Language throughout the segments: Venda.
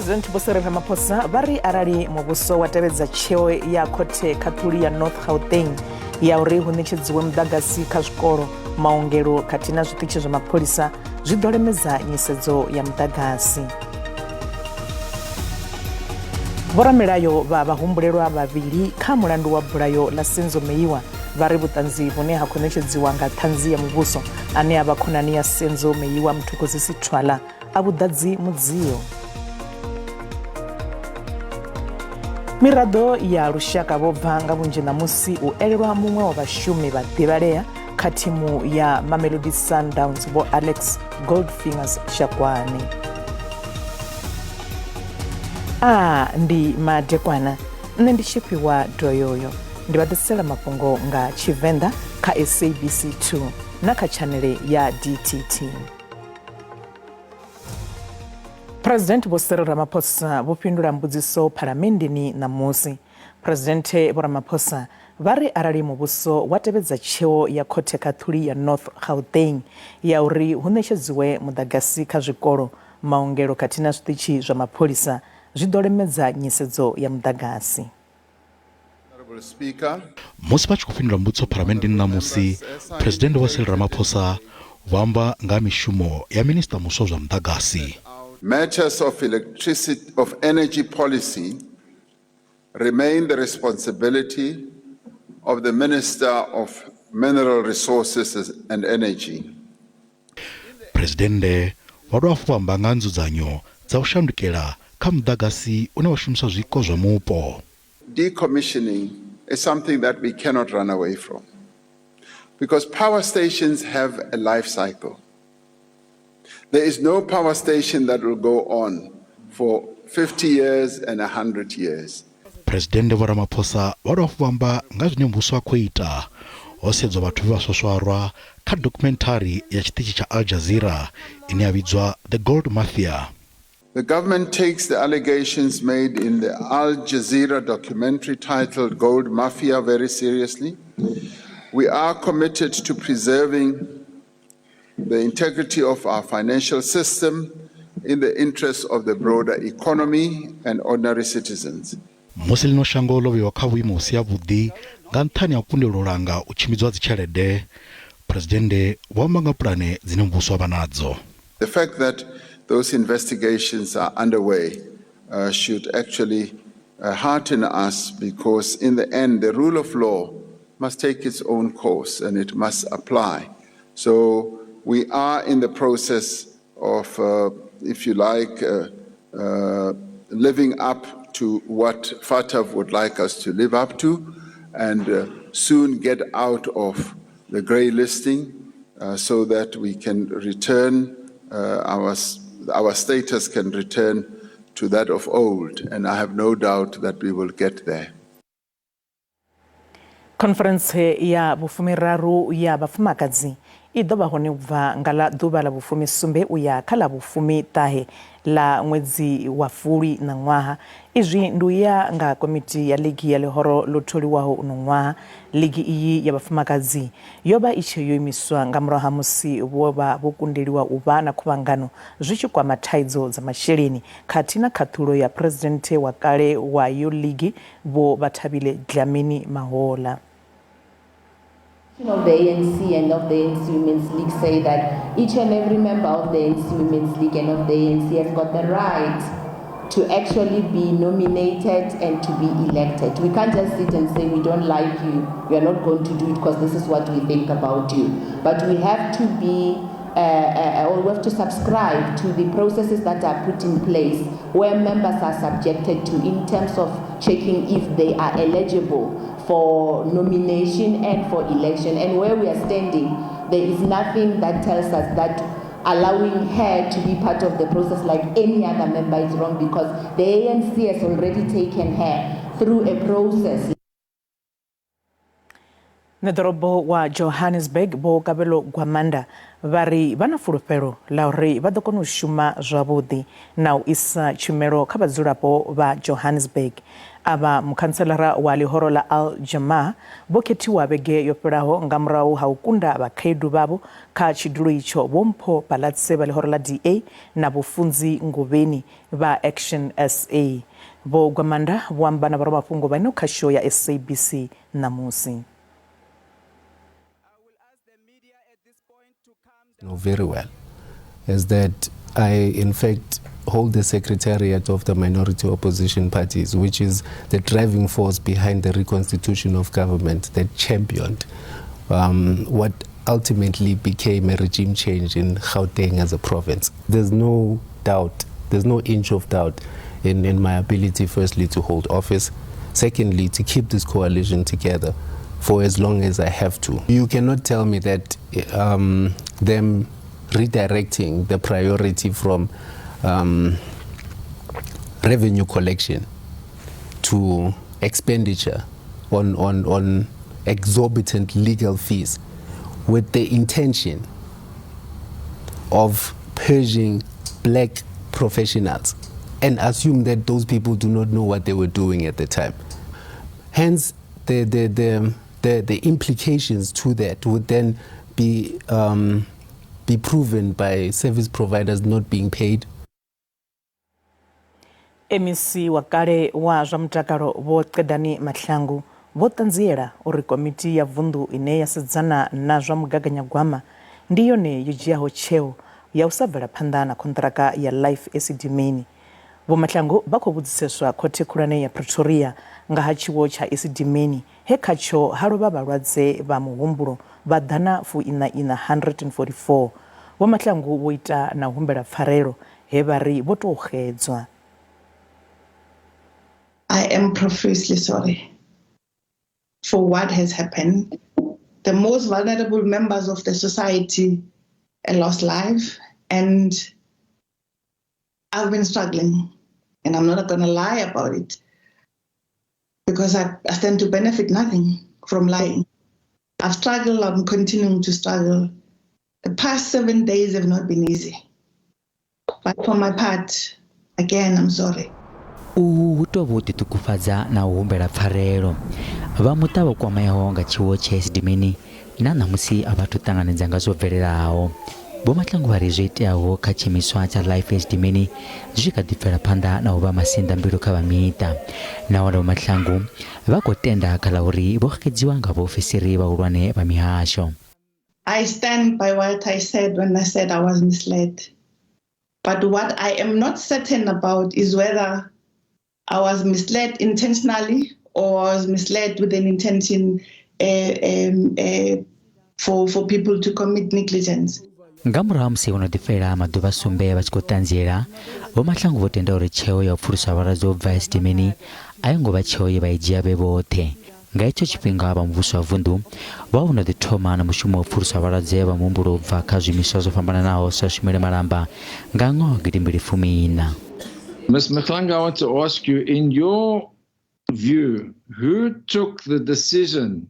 President Vho Cyril Ramaphosa vha ri arali muvhuso wa tevhedza tsheo ya khothe khaṱhuli ya North Gauteng ya uri hu ṋetshedziwe muḓagasi kha zwikolo, maongelo khathihi na zwiṱitshi zwa mapholisa zwi ḓo lemedza nyisedzo ya muḓagasi. Vhoramilayo vha vhahumbulelwa vhavhili kha mulandu wa bulayo ḽa Senzo Meyiwa vha ri vhuṱanzi vhune ha khou ṋetshedziwa nga ṱhanzi ya muvhuso ane a vha khonani ya Senzo Meyiwa Mthokozisi Thwala a vhu ḓadzi mudzio. Miraḓo ya lushaka vho bva nga vhunzhi ṋamusi u elelwa muṅwe wa vhashumi vha ḓivhalea kha thimu ya Mamelodi Sundowns Vho Alex Goldfingers Shakwane. A ndi madekwana nṋe ndi tshifhiwa doyoyo ndi vha ḓisela mafhungo nga Tshivenḓa kha SABC 2 na kha tshanele ya DTT. President Vho Cyril Ramaphosa vho fhindula mbudziso phalamenndeni ṋamusi. Presidenthe Vho Ramaphosa vha ri arali muvhuso wa tevhedza tsheo ya khothe khaṱhuli ya North Gauteng ya uri hu ṋetshedziwe muḓagasi kha zwikolo, maongelo khathihi na zwiṱitshi zwa mapholisa zwi ḓo lemedza nyisedzo ya muḓagasi. Musi vha tshi khou fhindula mbudziso phalamenndeni ṋamusi, Phresidennde Vho Cyril Ramaphosa vho amba nga ha mishumo ya Minisiṱa muswa wa zwa muḓagasi. Matters of electricity of energy policy remain the responsibility of the Minister of Mineral Resources and Energy. Phresidennde vha dovha hafhu vha amba nga ha nzudzanyo dza u shandukela kha muḓagasi une wa shumisa zwiko zwa mupo. Decommissioning is something that we cannot run away from because power stations have a life cycle. There is no power station that will go on for 50 years and 100 years. Phresidennde Vho Ramaphosa vha dovha hafhu vha amba nga zwine muvhuso wa khou ita ho sedzwa vhathu vhe vha swaswarwa kha dokhumenthari ya tshiṱitshi tsha Al Jazeera ine ya vhidzwa The Gold Mafia. The government takes the allegations made in the Al Jazeera documentary titled Gold Mafia very seriously. We are committed to preserving the integrity of our financial system in the interest of the broader economy and ordinary citizens. Musi ḽino shango ḽo vhewa kha vhuimo vhu si havhuḓi nga nṱhani ha u kundelwa u langa u tshimbidzwa ha dzitshelede, Phresidennde vho amba nga pulane dzine muvhuso wa vha nadzo. The fact that those investigations are underway should actually hearten us because in the end the rule of law must take its own course and it must apply. So we are in the process of, if you like, living up to what FATF would like us to live up to and soon get out of the grey listing so that we can return our status can return to that of old, and I have no doubt that we will get there. Khonferentse ya vhufumiraru ya vhafumakadzi i ḓo vha hone u bva nga ḽa ḓuvha ḽa vhufumisumbe u ya kha ḽa vhufumiṱahe ḽa ṅwedzi wa Fulwi ṋaṅwaha. Izwi ndi u ya nga komiti ya ḽigi ya ḽihoro ḽo tholiwaho uno ṅwaha. Ḽigi iyi ya vhafumakadzi yo vha i tshe yo imiswa nga murahu ha musi vho vha vho kundeliwa u vha na khuvhangano zwi tshi kwama thaidzo dza masheleni khathihi na khaṱhulo ya phresidennde wa kale wa iyo ḽigi Vho Bathabile Dlamini Mahola. Of the ANC and of the ANC Women's League say that each and every member of the ANC Women's League and of the ANC has got the right to actually be nominated and to be elected. We can't just sit and say we don't like you, we are not going to do it because this is what we think about you. But we have to be or we have to subscribe to the processes that are put in place where members are subjected to in terms of checking if they are eligible for nomination and for election. And where we are standing, there is nothing that tells us that allowing her to be part of the process like any other member is wrong, because the ANC has already taken her through a process. Ṋeḓorobo wa Johannesburg Vho Kabelo Gwamanda vha ri vha na fulufhelo ḽa uri vha ḓo kona u shuma zwavhuḓi na u isa tshumelo kha vhadzulapo vha Johannesburg. Avha mukhantselara wa ḽihoro ḽa Al Jamaa vho khethiwa vhege yo fhelaho nga murahu ha u kunda vhakhaedu vhavho kha tshidulo itsho Vho Mpho Phalatse vha ḽihoro ḽa DA na Vho Funzi Nguvheni vha Action SA. Vho Gwamanda vho amba na vhoramafhungo vha ino khasho ya SABC ṋamusi. Know very well is that I, in fact, hold the secretariat of the minority opposition parties, which is the driving force behind the reconstitution of government that championed what ultimately became a regime change in Gauteng as a province. There's no doubt, there's no inch of doubt in my ability, firstly, to hold office, secondly, to keep this coalition together for as long as I have to. You cannot tell me that them redirecting the priority from revenue collection to expenditure on exorbitant legal fees with the intention of purging black professionals and assume that those people do not know what they were doing at the time. Hence, the implications to that would then be proven by service providers not being paid. MEC wa kale wa zwa mutakalo Vho Qedani Mahlangu vho ṱanziela uri komiti ya vunḓu ine ya sedzana na zwa mugaganyagwama ndi yone yo dzhiaho tsheo ya u sa bvela phanḓa na khonṱhiraka ya Life Esidimeni. Vho Mahlangu vha khou vhudziseswa khothe khulwane ya Pretoria nga ha tshiwo tsha Esidimeni he khatsho ha lovha vhalwadze vha muhumbulo vha ḓana fu iṋa iṋa 144. Vho Mahlangu vho ita na u humbela pfarelo he vha ri vho tou xedzwa. I am profusely sorry for what has happened. The most vulnerable members of the society lost life, and I've been struggling, and I'm not going to lie about it because I stand to benefit nothing from lying. I've struggled, I'm continuing to struggle. The past 7 days have not been easy. But for my part, again, I'm sorry. Uhu hu tou vha u ḓiṱukufhadza na u humbela pfarelo. Vha muṱa vho kwameaho nga tshiwo tsha Esidimeni na ṋamusi a vha athu ṱanganedza nga zwo bvelelaho. Vho Mahlangu vha ri zwo iteaho kha tshiimiswa tsha Life Esidimeni zwi kha ḓi bvela phanḓa na u vha masinḓambilu kha vha miṱa. Nahone Vho Mahlangu vha khou tenda kha ḽa uri vho xedziwa nga vhaofisiri vhahulwane vha mihasho. I stand by what I said when I said I was misled. But what I am not certain about is whether I was misled intentionally or I was misled with an intention for people to commit negligence. Nga murahu ha musi ho no ḓi fhela maḓuvha sumbe vha tshi khou ṱanziela, Vho Mahlangu vho tenda uri tsheo ya u pfulusa vhalwadze u bva Esidimeni a yo ngo vha tsheo ye vha i dzhia vhe vhoṱhe. Nga hetsho tshifhinga vha muvhuso wa vunḓu vho vha vho no ḓi thoma na mushumo wa u pfulusa vhalwadze vha muhumbulo u bva kha zwiimiswa zwo fhambananaho zwa shumele malamba nga ṅwaha wa gidimbili fumi iṋa. Ms. Mahlangu, I want to ask you, in your view, who took the decision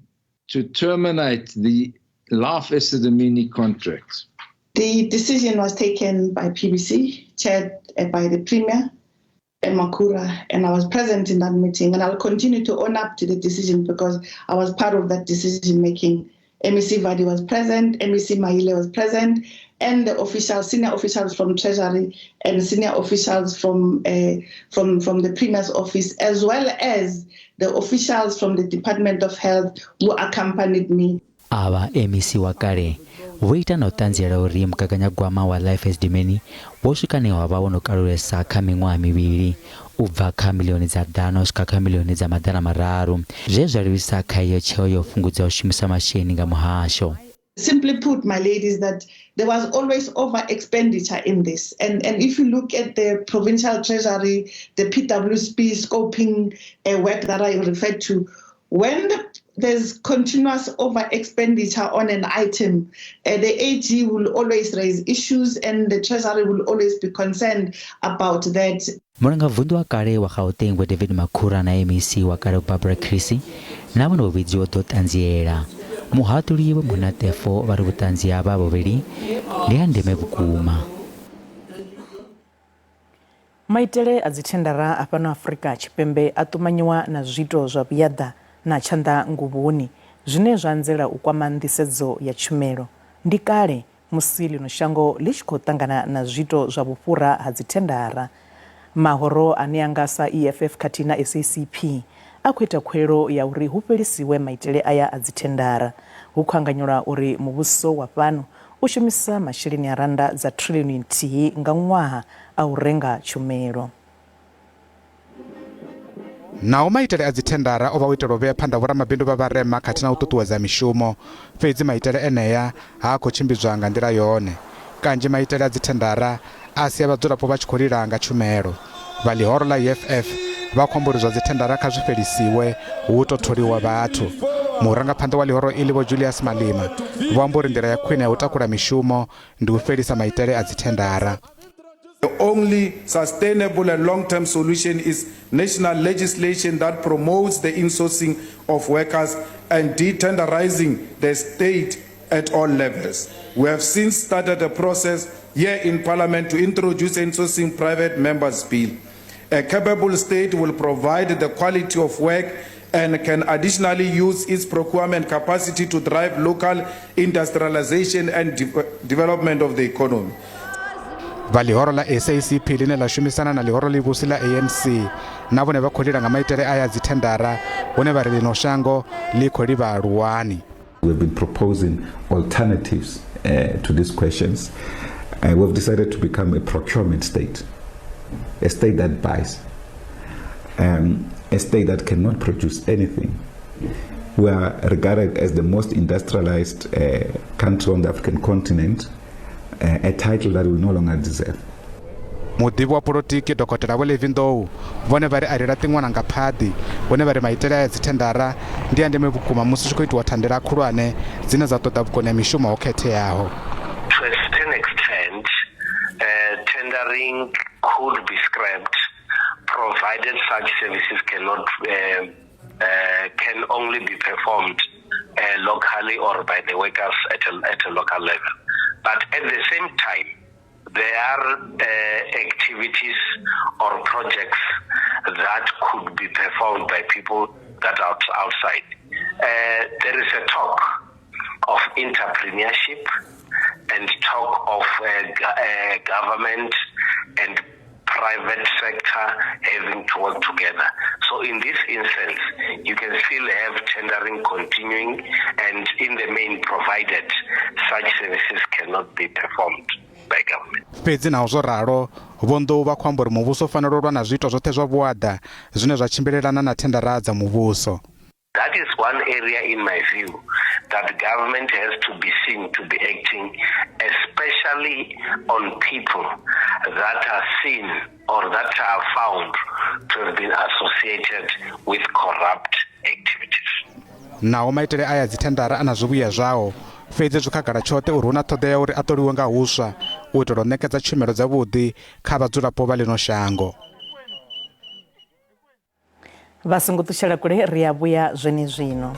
to terminate the Life Esidimeni contract? The decision was taken by PBC, chaired by the Premier, Makhura, and I was present in that meeting, and I'll continue to own up to the decision because I was part of that decision making. MEC Vadi was present, MEC Maile was present, and the officials, senior officials from Treasury and senior officials from the Premier's office, as well as the officials from the Department of Health who accompanied me. Avha MEC wa kale vho ita na u ṱanziela uri mugaganyagwama wa Life Esidimeni wo swika hune wa vha wo no kalulesa kha miṅwaha mivhili u bva kha miḽioni dza ḓana u swika kha miḽioni dza maḓana mararu, zwe zwa livhisa kha iyo tsheo ya u fhungudza u shumisa masheleni nga muhasho. Simply put, my ladies, that there was always over expenditure in this. And if you look at the provincial treasury, the PWSP scoping work that I referred to, when there's continuous over expenditure on an item, the AG will always raise issues and the treasury will always be concerned about that. Mulangavunḓu wa kale wa Gauteng Vho David Makhura na MEC wa kale Barbara Creecy na vhone vho vhidziwa ḓo ṱanziela. Muhaṱuli Vho Mona Teffo vha ri vhuṱanzi ha vha vhuvhili ndi ha ndeme vhukuma. Maitele a dzithendara a fhano Afrika Tshipembe a ṱumanyiwa na zwiito zwa vhuyaḓa na tshanḓa nguvhoni zwine zwa anzela u kwama nḓisedzo ya tshumelo. Ndi kale musi ḽino shango ḽi tshi khou ṱangana na zwiito zwa vhufhura ha dzithendara. Mahoro ane a nga sa EFF khathihi na SACP a khou ita khuwelelo ya uri hu fhelisiwe maitele aya a dzithendara. Hu khou anganyelwa uri muvhuso wa fhano u shumisa masheleni a rannda dza thriḽioni nthihi nga ṅwaha a u renga tshumelo. Naho maitele a dzithendara o vha o itelwa u vhea phanḓa vhoramabindu vha vharema khathihi na u ṱuṱuwedza mishumo, fhedzi maitele enea ha khou tshimbidzwa nga nḓila yone. Kanzhi maitele a dzithendara a sia vhadzulapo vha tshi khou lila nga tshumelo. Vha ḽihoro ḽa EFF vha khou amba uri zwa dzithendara kha zwi fhelisiwe hu tou tholiwa vhathu. Murangaphanḓa wa ḽihoro iḽi Vho Julius Malema vho amba uri nḓila ya khwine ya u takula mishumo ndi u fhelisa maitele a dzithendara. The only sustainable and long-term solution is national legislation that promotes the insourcing of workers and detenderizing the state at all levels. We have since started a process here in Parliament to introduce insourcing private members bill. A capable state will provide the quality of work and can additionally use its procurement capacity to drive local industrialization and development of the economy. Vha ḽihoro ḽa SACP ḽine ḽa shumisana na ḽihoro ḽivhusi ḽa ANC na vhone vha khou lila nga maitele aya a dzithendara hune vha ri ḽino shango ḽi khou livha luwani. We have been proposing alternatives to these questions. We've decided to become a procurement state, a state that buys, a state that cannot produce anything. We are regarded as the most industrialized country on the African continent, a title that we no longer deserve. Muḓivhi wa polotiki Dokotela Vho Levi Ndou vhone vha ri a ri laṱi ṅwana nga phaḓi, vhone vha ri maitele aya dzithendara ndi a ndeme vhukuma musi hu tshi khou itiwa thandela khulwane dzine dza ṱoḓa vhukoni ha mishumo ho khetheaho. To a certain extent, tendering could be scrapped provided such services cannot can only be performed locally or by the workers at a local level. But at the same time, there are activities or projects that could be performed by people that are outside. There is a talk of entrepreneurship and talk of government and private sector having to work together. So in this instance, you can still have tendering continuing, and in the main, provided such services cannot be performed by government. Fhedzi naho zwo ralo, Vho Ndou vha khou amba uri muvhuso u fanela u lwa na zwiito zwoṱhe zwa vhuaḓa zwine zwa tshimbilelana na thendara dza muvhuso. That is one area in my view that government has to be seen to be acting, especially on people that are seen or that are found to have been associated with corrupt activities. Naho maitele aya a dzithendara a na zwivhuya zwao, fhedzi zwi khagala tshoṱhe uri hu na ṱhoḓea ya uri a ṱoliwe nga huswa u itela u ṋekedza tshumelo dzavhuḓi kha vhadzulapo vha ḽino shango. Vha songo ṱutshela kule, ri a vhuya zwenezwino.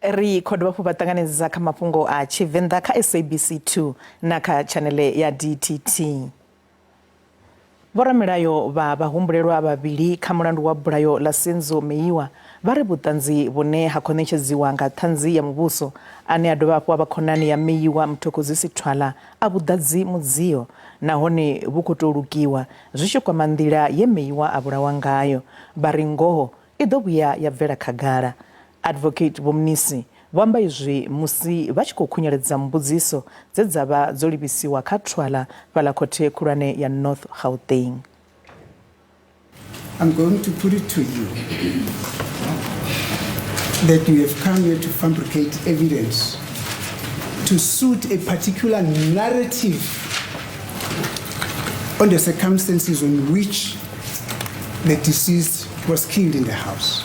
Ri khou dovha hafhu vha ṱanganedza kha mafhungo a Tshivenḓa kha SABC 2 na kha tshanele ya DTT. Vhoramilayo vha vhahumbulelwa vhavhili kha mulandu wa bulayo ḽa Senzo Meyiwa vha ri vhuṱanzi vhune ha khou ṋetshedziwa nga ṱhanzi ya muvhuso ane a dovha hafhu a vha khonani ya Meyiwa Mthokozisi Thwala a vhu ḓadzi mudzio nahone vhu khou tou lukiwa zwi tshi kwama nḓila ye Meyiwa a vhulawa ngayo. Vha ri ngoho i ḓo vhuya ya bvela khagala. Advocate Vho Mnisi vho amba izwi musi vha tshi khou khunyeledza mbudziso dze dza vha dzo livhisiwa kha Thwala fhaḽa khothe khulwane ya North Gauteng. I'm going to put it to you that you have come here to fabricate evidence to suit a particular narrative on the circumstances on which the deceased was killed in the house.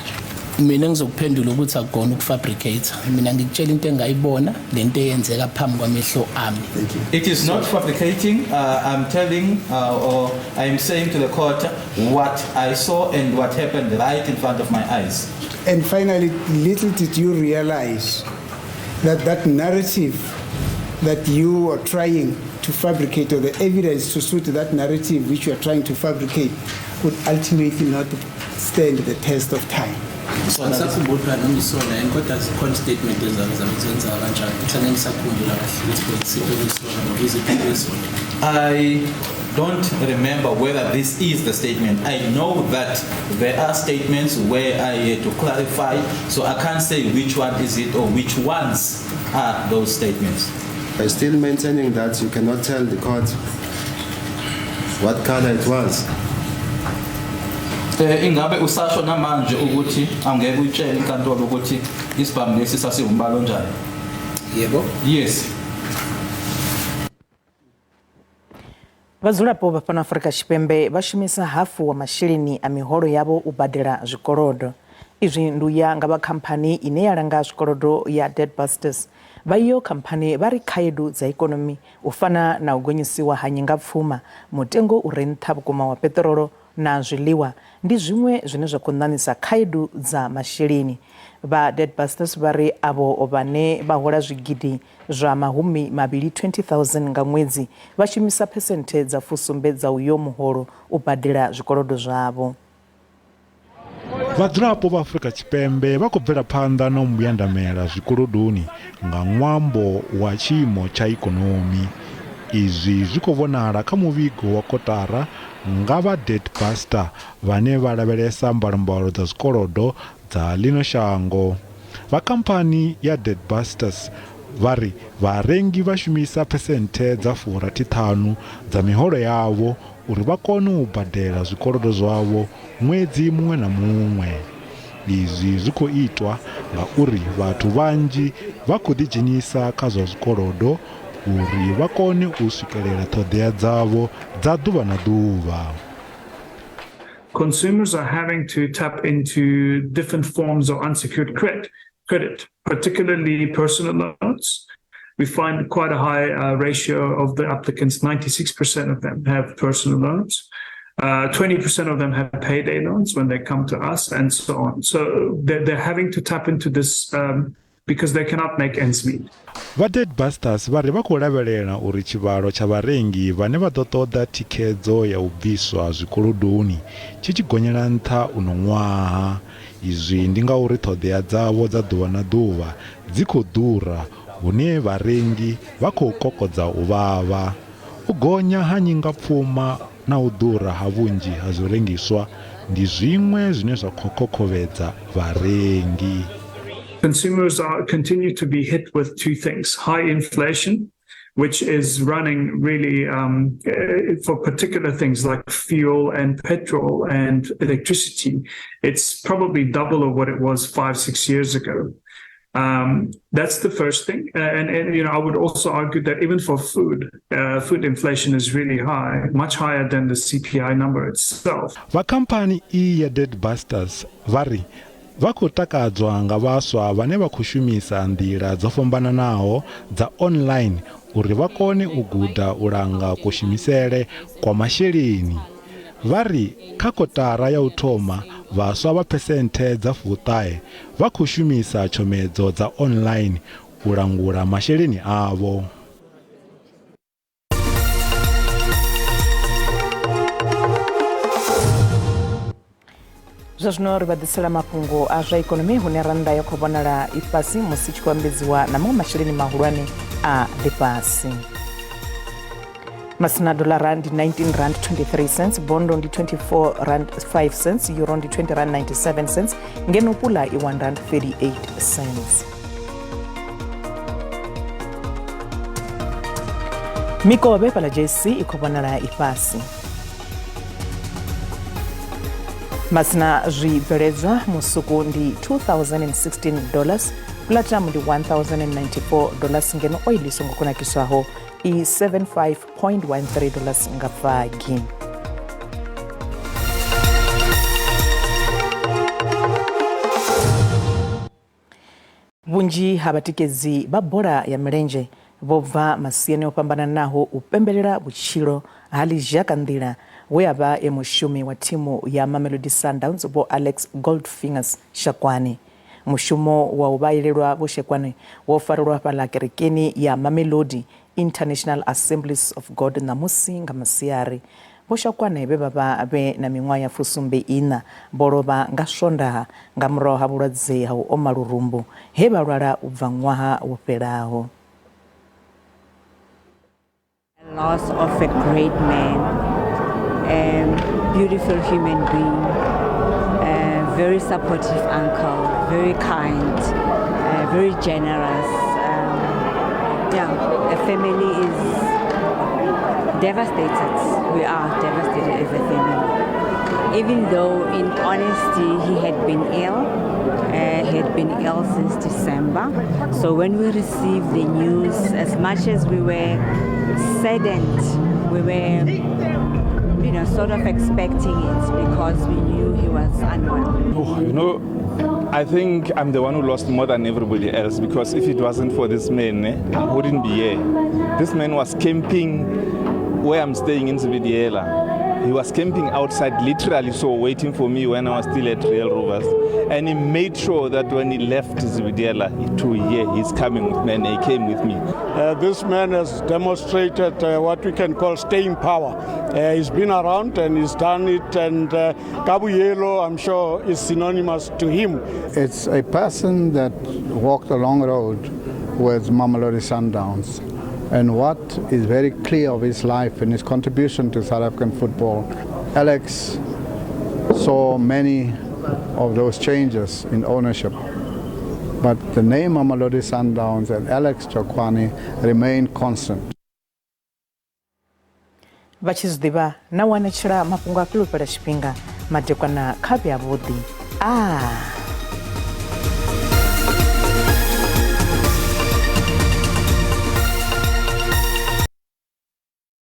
Mina ngizokuphendula ukuthi akukona ukufabricate, mina ngikutshela into engayibona, lento eyenzeka phambi kwamehlo ami. Thank you. It is not fabricating. I'm telling or I'm saying to the court what I saw and what happened right in front of my eyes. And finally, little did you realize that that narrative that you are trying to fabricate, or the evidence to suit that narrative which you are trying to fabricate, would ultimately not stand the test of time. So angisakhumbuli phela noma isona yini kodwa zikhona istatement ezake zabe zenza kanjalo ukuthi angeke ngisakhumbula kahle ukuthi besiphi kuyisona noma iziphi kuyisona. I don't remember whether this is the statement. I know that there are statements where I had to clarify, so I can't say which one is it or which ones are those statements. Are you still maintaining that you cannot tell the court what color it was? Eh ingabe usasho namanje ukuthi angeke uyitshele inkantolo ukuthi isibhamu lesi sasiwumbala onjani? Yebo. Yes. Vhadzulapo vha fhano Afrika Tshipembe vha shumisa hafu wa masheleni a miholo yavho u badela zwikolodo. Izwi ndi u ya nga vha khamphani ine ya langa zwikolodo ya Debt Busters. Vha iyo khamphani vha ri khaedu dza ikonomi u fana na u gonyisiwa ha nyingapfuma, mutengo u re nṱha vhukuma wa peṱirolo na zwiḽiwa ndi zwiṅwe zwine zwa khou ṋaṋisa khaedu dza masheleni. Vha Debt Busters vha ri avho vhane vha hola zwigidi zwa mahumi mavhili 20,000 nga ṅwedzi vha shumisa phesenthe dza fusumbe dza uyo muholo u badela zwikolodo zwavho. Vhadzulapo vha Afrika Tshipembe vha khou bvela phanḓa na u mbwandamela zwikolodoni nga ṅwambo wa tshiimo tsha ikonomi. Izwi zwi khou vhonala kha muvhigo wa kotara nga vha Debt Buster vhane vha lavhelesa mbalombalo dza zwikolodo dza ḽino shango. Vha khamphani ya Debt Busters vha ri vharengi vha shumisa phesenthe dza 65 dza miholo yavho uri vha kone u badela zwikolodo zwavho ṅwedzi muṅwe na muṅwe. Izwi zwi khou itwa ngauri vhathu vhanzhi vha khou ḓidzhenisa kha zwa zwikolodo uri vha kone u swikelela ṱhoḓea dzavho dza ḓuvha na ḓuvha. Consumers are having to tap into different forms of unsecured credit, particularly personal loans. We find quite a high ratio of the applicants, 96% of them have personal loans. 20% of them have payday loans when they come to us, and so on. So they're having to tap into this because they cannot make ends meet. Vha Debt Busters vha ri vha khou lavhelela uri tshivhalo tsha vharengi vhane vha ḓo ṱoḓa thikhedzo ya u bviswa zwikolodoni tshi tshi gonyela nṱha uno ṅwaha. Izwi ndi ngauri ṱhoḓea dzavho dza ḓuvha na ḓuvha dzi khou ḓura hune vharengi vha khou kokodza u vhavha. U gonya ha nyingapfuma na u ḓura ha vhunzhi ha zwirengiswa ndi zwiṅwe zwine zwa khou khokhovhedza vharengi. Consumers continue to be hit with two things: high inflation, which is running really for particular things like fuel and petrol and electricity. It's probably double of what it was 5-6 years ago. That's the first thing. And you know, I would also argue that even for food, food inflation is really high, much higher than the CPI number itself. Vha khamphani iyi ya Debt Busters vha ri vha khou takadzwa nga vhaswa vhane vha khou shumisa nḓila dzo fhambananaho dza online uri vha kone u guda u langa kushumisele kwa masheleni. Vha ri kha kotara ya u thoma vhaswa vha phesenthe dza 90 vha khou shumisa tshomedzo dza online u langula masheleni avho. Zwa zwino ri vha ḓisela mafhungo a zwa ikonomi hune rannda ya khou vhonala i fhasi musi tshi khou ambedziwa na maṅwe masheleni mahulwane a ḽifhasi. Masina dolara ndi 19 rand 23 cents, bondo ndi 24 rand 5 cents, euro ndi 20 rand 97 cents, ngeno pula i 1 rand 38 cents. Mikovhe fhala JSC i khou vhonala i fhasi. Masina zwibveledzwa musuku ndi $2016, platinum ndi $1094, ngeno oil i songo kunakiswaho i $75.13 nga fagi. Vhunzhi ha vhatikedzi vha bola ya milenzhe vho bva masiani o fhambananaho u pembelela vhutshilo ha ḽizhakanḓila we a vha e mushumi wa thimu ya Mamelodi Sundowns Vho Alex Goldfingers Shakoane. Mushumo wa u vhaelelwa Vho Shekwane wo farelwa fhaḽa kerekeni ya Mamelodi International Assemblies of God ṋamusi nga masiari. Vho Shakwane vhe vha vha vhe na miṅwaha ya fusumbe iṋa vho lovha nga Swondaha nga murahu ha vhulwadze ha u oma lurumbu he vha lwala u bva ṅwaha wo fhelaho. Loss of a great man, a beautiful human being, a very supportive uncle, very kind, very generous. Yeah, the family is devastated. We are devastated as a family. Even though, in honesty, he had been ill. He had been ill since December. So when we received the news, as much as we were saddened, we were, sort of expecting it because we knew he was unwell. Oh, I think I'm the one who lost more than everybody else, because if it wasn't for this man, I wouldn't be here. This man was camping where I'm staying in Zebediela. He was camping outside, literally, so waiting for me when I was still at Real Rovers. And he made sure that when he left Zebediela to here, he's coming with me, and he came with me. This man has demonstrated what we can call staying power. He's been around and he's done it, and Kabuyelo, I'm sure, is synonymous to him. It's a person that walked a long road with Mamelodi Sundowns. And what is very clear of his life and his contribution to South African football, Alex saw many of those changes in ownership. But the name Mamelodi Sundowns and Alex Tshakoane remained constant. Vha tshi zwi ḓivha na u anetshela mafhungo a fhelo fhela tshifhinga madekwana kha vhe avhuḓi.